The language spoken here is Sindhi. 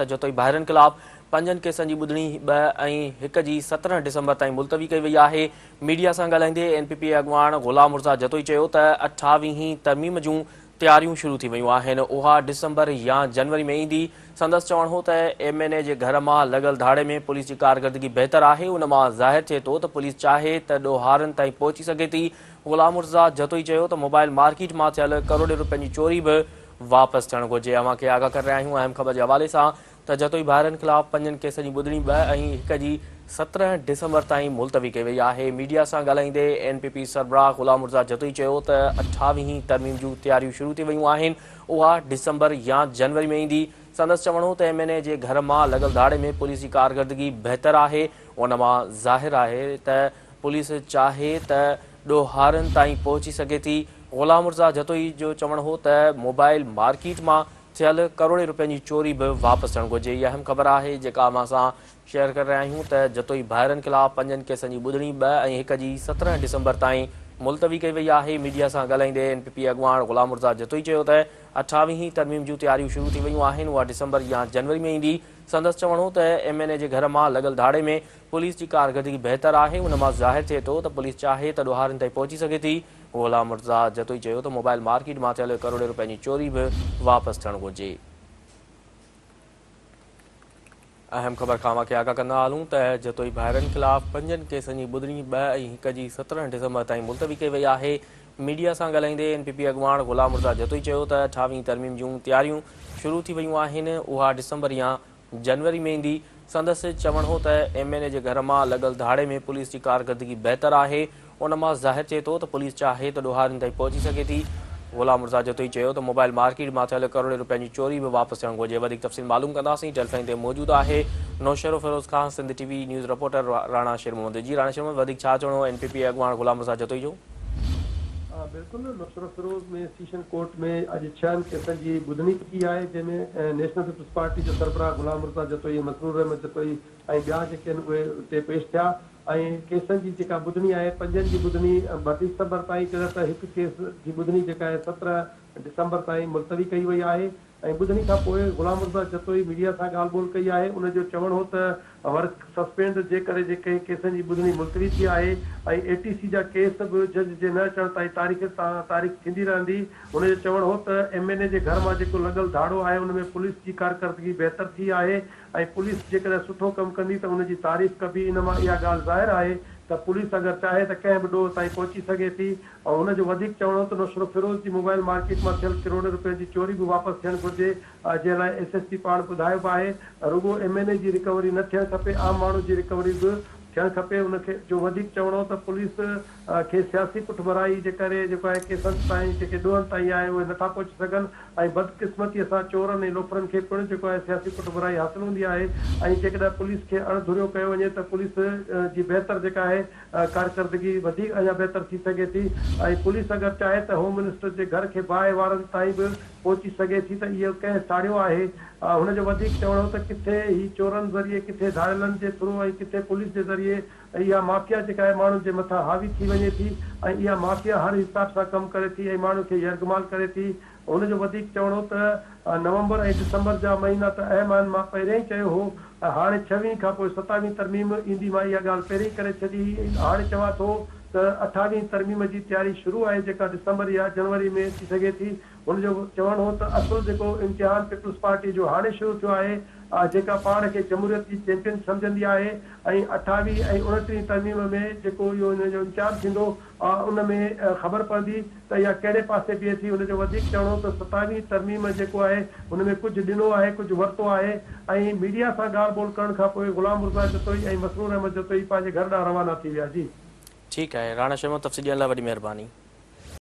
ته جتوئي ڀائرن خلاف پنجن ڪيسن جي ٻڌڻي ٻه ۽ هڪ جي 17 ڊسمبر تائين ملتوي ڪئي وئي آهي. ميڊيا سان ڳالهائيندي اين پي پي اڳواڻ غلام مرزا جتوئي چيو ته اٺاويهين ترميم جون تياريون شروع ٿي ويون آهن، اها ڊسمبر يا جنوري ۾ ايندي. سندس چوڻ هو ته ايم اين اي جي گهر مان لڳل ڌاڙي ۾ پوليس جي ڪارڪردگي بهتر آهي، ان مان ظاهر ٿئي ٿو ته پوليس چاهي ته ڏوهارين تائين پهچي سگهي ٿي. غلام مرزا جتوئي چيو ته موبائل مارڪيٽ مان ٿيل ڪروڙين روپين جي چوري به واپس ٿيڻ گهرجي. اوهان کي آگاهه ڪري رهيا آهيون اهم خبر جي حوالي سان ته جتوئي ڀائرن خلاف پنجن ڪيسن جي ٻڌڻي ٻه ۽ هڪ جي 17 ڊسمبر تائين ملتوي ڪئي وئي آهي. ميڊيا سان ڳالهائيندي اين پي پي سربراهه غلام مرزا جتوئي چيو ته اٺاويهين ترميم جون تياريون شروع ٿي ويون آهن، اها ڊسمبر يا جنوري ۾ ايندي. سندس چوڻ هو ته ايم اين اي جي گهر مان لڳل ڌاڙي ۾ پوليس جي ڪارڪردگي بهتر آهي، ان مان ظاهر آهي ته پوليس چاهي ته ڏوهارين تائين پهچي سگهي ٿي. غلام مرزا جتوئي جو چوڻ هو ته موبائل مارڪيٽ مان ٿيل ڪروڙين روپين جي چوري به واپس ٿيڻ گهرجي. هي اهم خبر آهي جيڪا اوهان سان شيئر ڪري رهيا آهيون ته جتوئي ڀائرن خلاف پنجن ڪيسن جي ٻڌڻي ٻه ۽ هڪ جي 17 ڊسمبر تائين ملتوي ڪئي وئي آهي. ميڊيا سان ڳالهائيندي اين پي پي اڳواڻ غلام مرزا جتوئي چيو ته اٺاويهين ترميم جون تياريون شروع ٿي ويون آهن، اها ڊسمبر يا جنوري ۾ ايندي. سندس چوڻ هو ته ايم اين اي جي گهر مان لڳل ڌاڙي ۾ پوليس جي ڪارڪردگي بهتر آهي، ان مان ظاهر ٿئي ٿو ته پوليس چاهي ته ڏوهارين تائين پهچي سگهي ٿي. غلام مرتضيٰ جتوئي چيو ته موبائل مارڪيٽ مان ٿيل ڪروڙين روپين جي چوري به واپس ٿيڻ گهرجي. اهم خبر کان اوهان کي آگاهه ڪندا هلون ته جتوئي ڀائرن خلاف پنجن ڪيسن جي ٻڌڻي ٻه ۽ هڪ جي 17 ڊسمبر تائين ملتوي ڪئي وئي آهي. ميڊيا سان ڳالهائيندي اين پي پي اڳواڻ غلام مرتضيٰ جتوئي چيو ته اٺاويهين ترميم جون تياريون شروع ٿي ويون آهن، اها ڊسمبر يا جنوري ۾ ايندي. سندس چوڻ هو ته ايم اين اي جي گهر مان لڳل ڌاڙي ۾ پوليس جي ڪارڪردگي بهتر آهي، ان مان ظاهر ٿئي ٿو ته پوليس چاهي ته ڏوهارين تائين پهچي سگهي ٿي. غلام مرزا جتوئي چيو ته موبائل مارڪيٽ مان ٿيل ڪروڙين روپين جي چوري به واپس ٿيڻ گهرجي. وڌيڪ تفصيل معلوم ڪنداسين، ٽيليفون تي موجود آهي نوشهروفيروز کان Sindh T V news reporter Rana Sher Muhammad. جي راڻا شير محمد وڌيڪ ڇا چوڻو هو اين پي پي اڳواڻ غلام مرزا جتوئي جو؟ بلڪل نوشهروفيروز ۾ سيشن ڪورٽ ۾ اڄ ڇهن ڪيسن جي ٻڌڻي ٿي آهي جنهن ۾ نيشنل پيپلز پارٽي جو سربراهه غلام مرتضيٰ جتوئي ۽ مسرور احمد جتوئي ۽ ٻيا جيڪي آهن اهي اتي پيش ٿيا ۽ ڪيسن جي جيڪا ٻڌڻي آهي پنجن جي ٻڌڻي ٻه ڊسمبر تائين جڏهن ته هڪ ڪيس جي ٻڌڻي جيڪا آهي 17 ڊسمبر تائين ملتوي ڪئي وئي آهي ۽ ٻڌڻي کان پوء غلام مرتضيٰ جتوئي ميڊيا سان ڳالهه ٻولهه ڪئي آهي ان جو چوڻ هو ته ورڪ سسپينڊ جي ڪري جيڪي ڪيسن جي ٻڌڻي ملتوي ٿي آهي ۽ اي ٽي سي جا ڪيس به جج جي نه اچڻ تائين تاريخ تان تاريخ ٿيندي رهندي هن جو چوڻ هو ته ايم اين اي جي گهر مان جيڪو لڳل ڌاڙو آهي ان ۾ پوليس جي ڪارڪردگي بهتر ٿي آهي ۽ پوليس جيڪڏهن سٺو ڪم ڪندي ته ان جي تعريف ڪبي ان مان اها ڳالهه ظاهر آهي ته پوليس اگر چاهي ته ڪنهن به ڏوهه تائين پهچي سگهي ٿي ۽ هن جو وڌيڪ چوڻ هو ته نوشهروفيروز جي موبائل مارڪيٽ مان ٿيل ڪروڙين روپين جي چوري به واپس ٿيڻ گهرجي جنهن لاء ايس ايس پي پاڻ ٻڌايو به آهي رڳو ايم اين اي جي رڪوري نه ٿيڻ کپي عام ماڻهو جي رڪوري به ٿيڻ کپي ان کي جو وڌيڪ چوڻ هو ته پوليس کي سياسي پٺڀرائي جي ڪري جيڪو آهي ڪيسن تائين جيڪي ڏوهن تائين آهي اهي نٿا پهچي سگهن ۽ بدقسمتي سان چورن ۽ لوفرن کي پڻ جيڪو آهي سياسي پٺڀرائي حاصل هوندي آهي ۽ جيڪڏهن پوليس کي اڻ ڌريو ڪيو وڃي ته پوليس جي بهتر جيڪا آهي ڪارڪردگي وڌيڪ اڃا بهتر ٿي سگهي ٿي ۽ پوليس اگر چاهي ته هوم منسٽر جي گهر کي باهه وارن تائين به پهچي سگهي ٿي ته اهو ڪنهن ساڙيو آهي. هن جو وڌيڪ چوڻ هو ته ڪٿي هي چورن ذريعي ڪٿي ڌاڙيلن جي ٿرو ۽ ڪٿي پوليس جي ذريعي اها مافيا جيڪا آهي ماڻهن جي مٿان حاوي ٿي وڃي ٿي ۽ اها مافيا هر حساب سان ڪم ڪري ٿي ۽ ماڻهن کي يرغمال ڪري ٿي. هن جو وڌيڪ چوڻ هو ته نومبر ۽ ڊسمبر جا مهينا ته اهم آهن، مان پهريائين چيو هو ۽ هاڻي ڇويهين کان پوء ستاويهين ترميم ايندي، مان اها ڳالهه پهرين ڪري ڇڏي هئي، هاڻي چوان ٿو ته اٺاويهين ترميم جي تياري شروع آهي جيڪا ڊسمبر يا جنوري ۾ اچي سگهي ٿي. هن جو چوڻ هو ته اصل جيڪو امتحان پيپلز پارٽي جو هاڻي شروع ٿيو آهي جيڪا پاڻ کي جمهوريت جي چيمپيئن سمجهندي آهي ۽ اٺاويهين ۽ اڻٽيهين ترميم ۾ جيڪو اهو ان جو امتحان ٿيندو ان ۾ خبر پوندي ته اها ڪهڙي پاسي بيهي ٿي. هن جو وڌيڪ چوڻ هو ته ستاويهين ترميم جيڪو آهي ان ۾ ڪجهه ڏنو آهي ڪجهه ورتو آهي ۽ ميڊيا سان ڳالهه ٻولهه ڪرڻ کان پوء غلام مرتضيٰ جتوئي ۽ مسرور احمد جتوئي پنهنجي گهر ڏانهن روانا ٿي ويا. جي. ٺيڪ آهي راڻا شيمو تفصيل ڏيڻ لاء وڏي مهرباني.